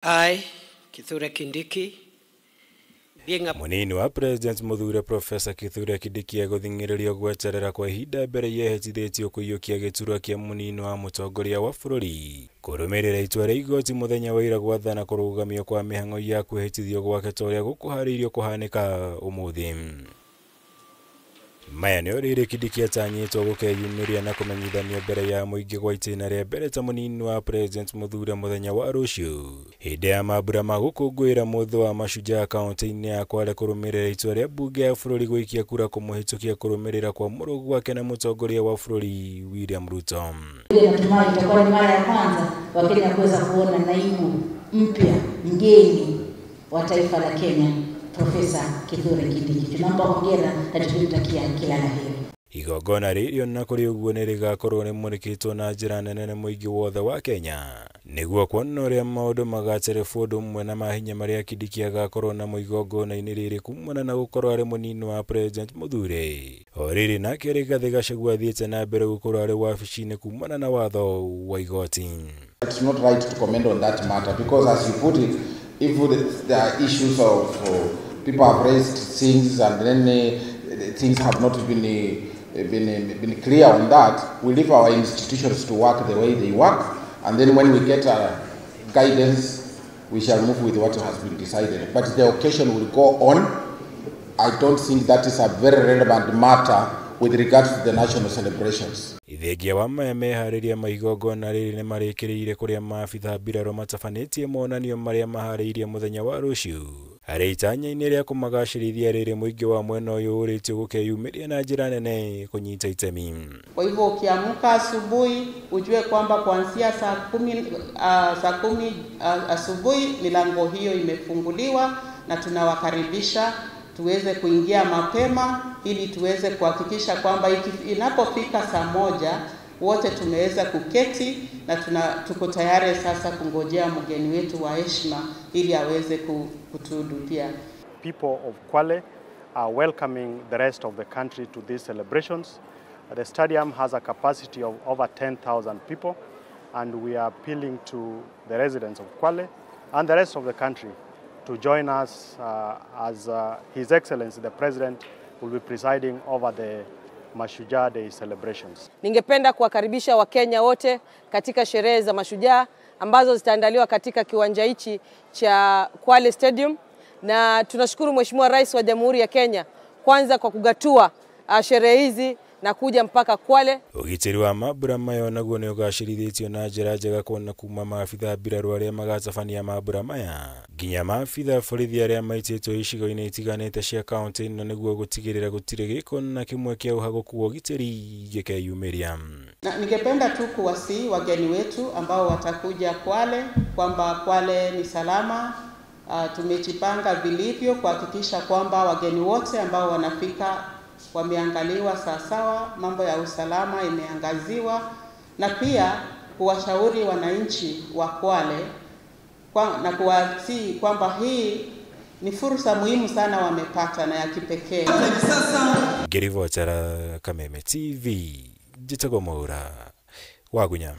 I, Kithure Kindiki, being a Munini wa President Muthure Professor Kithure Kindiki egũthing'ĩrĩrio gweterera kwa ihinda mbere yehĩtithĩtio kũiyũkia gĩturwa kĩa munini wa mũtongoria wa bũrũri kũrũmĩrĩra itua rĩa igoti mũthenya wa ira gwathana kũrũgamio kwa mĩhang'o ya kwĩhĩtithio gwake ta ũrĩa gũkũharĩirio kũhanĩka ũmũthĩ. Maya nĩo rĩrĩ Kindiki atanyĩtwo gũkeyumĩria na kũmenyithanio mbere ya mũingĩ gwa itĩna rĩa mbere ta munini wa President Muthure mũthenya wa rũciũ hĩndĩ ya mambura ma gũkũngũĩra mũthĩ wa mashujaa kaunti-inĩ ya Kwale kũrũmĩrĩra itua rĩa mbunge ya bũrũri gũikia kura kũmũhĩtũkia kũrũmĩrĩra kwa mũrũ gwake na mũtongoria wa bũrũri William Ruto. Natumai itakuwa ni mara ya kwanza Wakenya kuweza kuona naibu mpya mgeni wa taifa la Kenya, Profesa Kithure Kindiki. Tunampa hongera na tukimtakia kila la heri. Igongona rĩrĩ ona kũrĩ ũguo nĩ rĩgakorwo rĩmũrĩkĩtwo na njĩra nene nĩ mũingĩ wothe wa Kenya nĩguo kuona ũrĩa maũndũ magaterebwo ũndũ ũmwe na mahinya marĩa Kindiki agakorwo namo igongona-inĩ rĩrĩ kumana na gũkorwo arĩ mũnini wa President Muthure. O rĩrĩ nake Rigathĩ Gachagua athiĩte na mbere gũkorwo arĩ wabici-inĩ kumana na watho wa igoti. It's not right to comment on that matter because, as you put it, if there are issues of people have raised things and then things have not been clear on that, we leave our institutions to work the way they work, and then when we get guidance, we shall move with what has been decided. But the occasion will go on. I don't think that is a very relevant matter with regards to the national celebrations. Thengia wa maya meharĩria ma igongona rĩrĩ nĩ marĩkĩrĩire kũrĩa maabitha mbirarũ matabanĩtie monanio marĩa maharĩirie mũthenya wa rũciũ harĩ itanya-inĩ rĩa kũmagacĩrithia rĩrĩ mũingĩ wa mwena ũyũ ũrĩtio gũkeyumĩria na njĩra nene kũnyita itemi. Kwa hivyo ukiamka asubuhi ujue kwamba kuanzia saa 10 asubuhi milango hiyo imefunguliwa na tunawakaribisha tuweze kuingia mapema ili tuweze kuhakikisha kwamba inapofika saa 1 wote tumeweza kuketi na tuko tayari sasa kungojea mgeni wetu wa heshima ili aweze kutuhutubia. People of Kwale are welcoming the rest of the country to these celebrations. The stadium has a capacity of over 10,000 people, and we are appealing to the residents of Kwale and the rest of the country to join us as His Excellency the President will be presiding over the Mashujaa Day celebrations. Ningependa kuwakaribisha Wakenya wote katika sherehe za Mashujaa ambazo zitaandaliwa katika kiwanja hichi cha Kwale Stadium, na tunashukuru Mheshimiwa Rais wa Jamhuri ya Kenya kwanza kwa kugatua sherehe hizi na kuja mpaka Kwale. Ũgitĩri wa mambura maya onaguo nĩ ũgacĩrithĩtio na njĩra njega kuona kuma maabitha mbirarũ arĩa magatabania mambura maya nginya maabitha borithi arĩa maitĩtwo icigo-inĩ itiganĩte cia kaunti ĩno nĩguo gũtigĩrĩra gũtirĩ gĩko na kĩmwe kĩa ũhagũku wa ũgitĩri gĩkeyumĩria. Na ningependa tu kuwasihi wageni wetu ambao watakuja Kwale kwamba Kwale ni salama. Tumejipanga vilivyo kuhakikisha kwamba wageni wote ambao wanafika wameangaliwa sawasawa, mambo ya usalama imeangaziwa, na pia kuwashauri wananchi wa Kwale na kuwasihi kwamba hii ni fursa muhimu sana wamepata na ya kipekee. Ngĩribotera Kameme TV, njĩtagwo Mwaura Wagunya.